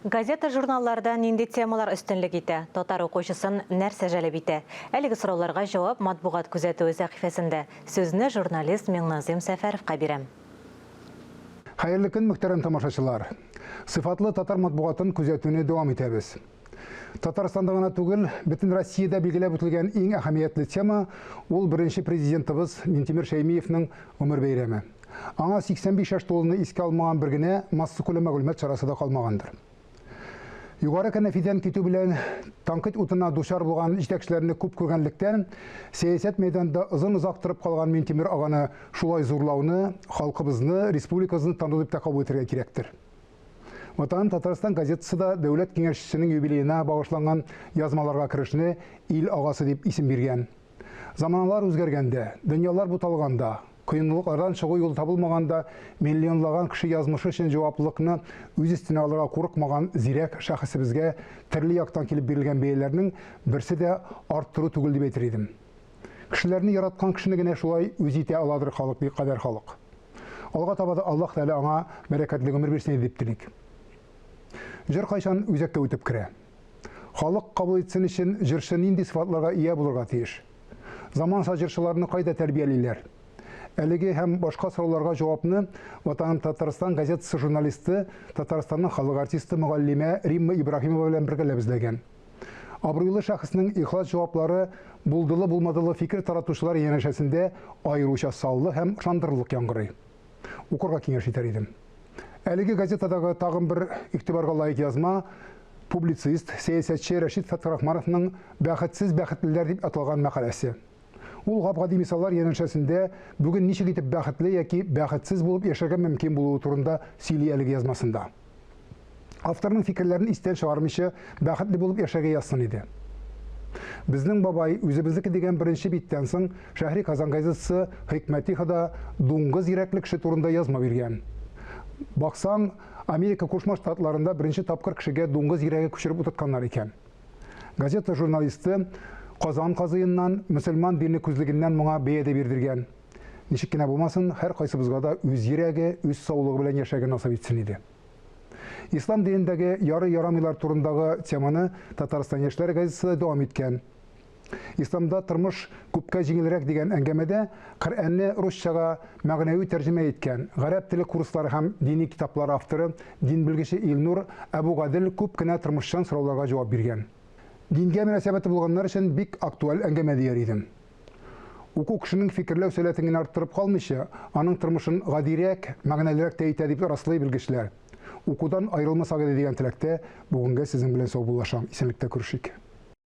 Газета-журналларда нинди темалар өстенлек итә? Татар укучысын нәрсә җәлеп итә? Әлеге сорауларга җавап матбугат күзәтүе сәхифәсендә. Сүзне журналист Миңназыйм Сәфәровка бирәм. Хәерле көн, мөхтәрәм тамашачылар! Сыйфатлы татар матбугатын күзәтүне дәвам итәбез. Татарстанда гына түгел, бөтен Россиядә билгеләп үтелгән иң әһәмиятле тема ул беренче президентыбыз Минтимер Шәймиевның гомер бәйрәме. Аңа 85 яшь тулуны искә алмаган бер генә массакүләм мәгълүмат чарасы да калмагандыр. Югары кәнәфидән китү белән тәнкыйть утына дучар булган җитәкчеләрне күп күргәнлектән, сәясәт мәйданында озын-озак торып калган Минтимер аганы шулай зурлауны, халкыбызны, республикабызны тану дип тә кабул итәргә кирәктер. Ватаным Татарстан газетасы да Дәүләт Киңәшчесенең юбилеена багышланган язмаларга керешне Ил агасы дип исем биргән. Заманалар үзгәргәндә, дөньялар буталганда, кыенлыклардан чыгу юлы табылмаганда миллионлаган кеше язмышы өчен җаваплылыкны үз өстенә алырга курыкмаган зирәк шәхесебезгә төрле яктан килеп бирелгән бәяләрнең берсе дә арттыру түгел дип әйтер идем. Кешеләрне яраткан кешене генә шулай үз итә аладыр халык, кадәр халык. Алга таба да Аллаһ Тәгалә аңа бәрәкәтле гомер бирсен иде дип телик. Җыр кайчан үзәккә үтеп керә? Халык кабул итсен өчен җырчы нинди сыйфатларга ия булырга тиеш? Заманча җырчыларны кайда тәрбиялиләр? Әлеге һәм башка сорауларга җавапны Ватаным Татарстан газетасы журналисты, Татарстанның халык артисты мөгаллимә Римма Ибраһимова белән бергәләп эзләгән. Абруйлы шәхеснең ихлас җаваплары булдылы-булмадылы фикер таратучылар янәшәсендә аеруча саллы һәм ышандырырлык яңгырый. Укырга киңәш итәр идем. Әлеге газетадагы тагын бер игътибарга лаек язма публицист, сәясәтче Рәшит Фәтхрахмановның Бәхетсез бәхетлеләр дип аталган мәкаләсе. Ул гап-гади мисаллар янәшәсендә бүген ничек итеп бәхетле яки бәхетсез булып яшәргә мөмкин булуы турында сөйли әлеге язмасында. Авторның фикерләрен истән чыгармыйча, бәхетле булып яшәргә язсын иде. Безнең бабай үзебезнеке дигән беренче биттән соң Шәһри Казан газетасы Хикмәти Хода дуңгыз йөрәкле кеше турында язма биргән. Баксаң, Америка Кушма Штатларында беренче тапкыр кешегә дуңгыз йөрәге күчереп утыртканнар икән. Газета журналисты Казан казыеннан, мөселман дине күзлегеннән моңа бәя дә бирдергән. Ничек кенә булмасын, һәркайсыбызга да үз йөрәге, үз саулыгы белән яшәргә насыйп итсен иде. Ислам динендәге ярый-ярамыйлар турындагы теманы Татарстан яшьләре газетасы да дәвам иткән. Исламда тормыш күпкә җиңелрәк дигән әңгәмәдә Коръәнне русчага мәгънәви тәрҗемә иткән, гарәп теле курслары һәм дини китаплар авторы, дин белгече Илнур Әбүгадел күп кенә тормышчан сорауларга җавап биргән. Дингә мөнәсәбәте булганнар өчен бик актуаль әңгәмә дияр идем. Уку кешенең фикерләү сәләтен генә арттырып калмыйча, аның тормышын гадирәк, мәгънәлерәк тә итә дип раслый белгечләр. Укудан аерылмасак иде дигән теләктә бүгенгә сезнең белән саубуллашам. Исәнлектә күрешик.